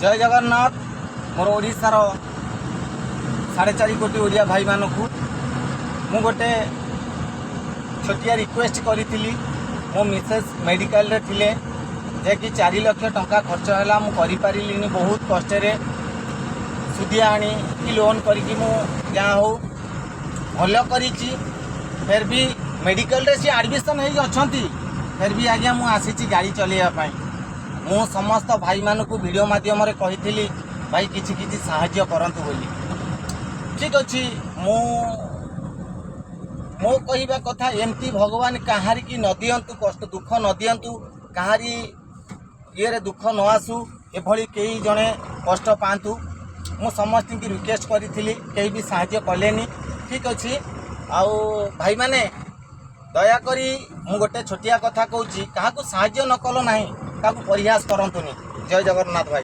ଜୟ ଜଗନ୍ନାଥ। ମୋର ଓଡ଼ିଶାର 4.5 କୋଟି ଓଡ଼ିଆ ଭାଇମାନଙ୍କୁ ମୁଁ ଗୋଟେ ଛୋଟିଆ ରିକ୍ୱେଷ୍ଟ କରିଥିଲି। ମୋ ମିସେସ୍ ମେଡ଼ିକାଲରେ ଥିଲେ ଯେ କି 4 ଲକ୍ଷ ଟଙ୍କା ଖର୍ଚ୍ଚ ହେଲା, ମୁଁ କରିପାରିଲିନି। ବହୁତ କଷ୍ଟରେ ସୁଧିଆ ଆଣି କି ଲୋନ୍ କରିକି ମୁଁ ଯାହା ହଉ ଭଲ କରିଛି। ଫେର୍ ବି ମେଡ଼ିକାଲରେ ସିଏ ଆଡ଼ମିସନ୍ ହେଇକି ଅଛନ୍ତି। ଫେର୍ ବି ଆଜ୍ଞା, ମୁଁ ଆସିଛି ଗାଡ଼ି ଚଲେଇବା ପାଇଁ। ମୁଁ ସମସ୍ତ ଭାଇମାନଙ୍କୁ ଭିଡ଼ିଓ ମାଧ୍ୟମରେ କହିଥିଲି, ଭାଇ, କିଛି କିଛି ସାହାଯ୍ୟ କରନ୍ତୁ ବୋଲି। ଠିକ୍ ଅଛି, ମୁଁ ମୋ କହିବା କଥା, ଏମିତି ଭଗବାନ କାହାରିକି ନ ଦିଅନ୍ତୁ, କଷ୍ଟ ଦୁଃଖ ନ ଦିଅନ୍ତୁ, କାହାରି ଇଏରେ ଦୁଃଖ ନ ଆସୁ, ଏଭଳି କେହି ଜଣେ କଷ୍ଟ ପାଆନ୍ତୁ। ମୁଁ ସମସ୍ତଙ୍କୁ ରିକ୍ୱେଷ୍ଟ କରିଥିଲି, କେହି ବି ସାହାଯ୍ୟ କଲେନି। ଠିକ୍ ଅଛି। ଆଉ ଭାଇମାନେ, ଦୟାକରି ମୁଁ ଗୋଟେ ଛୋଟିଆ କଥା କହୁଛି, କାହାକୁ ସାହାଯ୍ୟ ନ କଲ ନାହିଁ, କାହାକୁ ପରିହାସ କରନ୍ତୁନି। ଜୟ ଜଗନ୍ନାଥ ଭାଇ।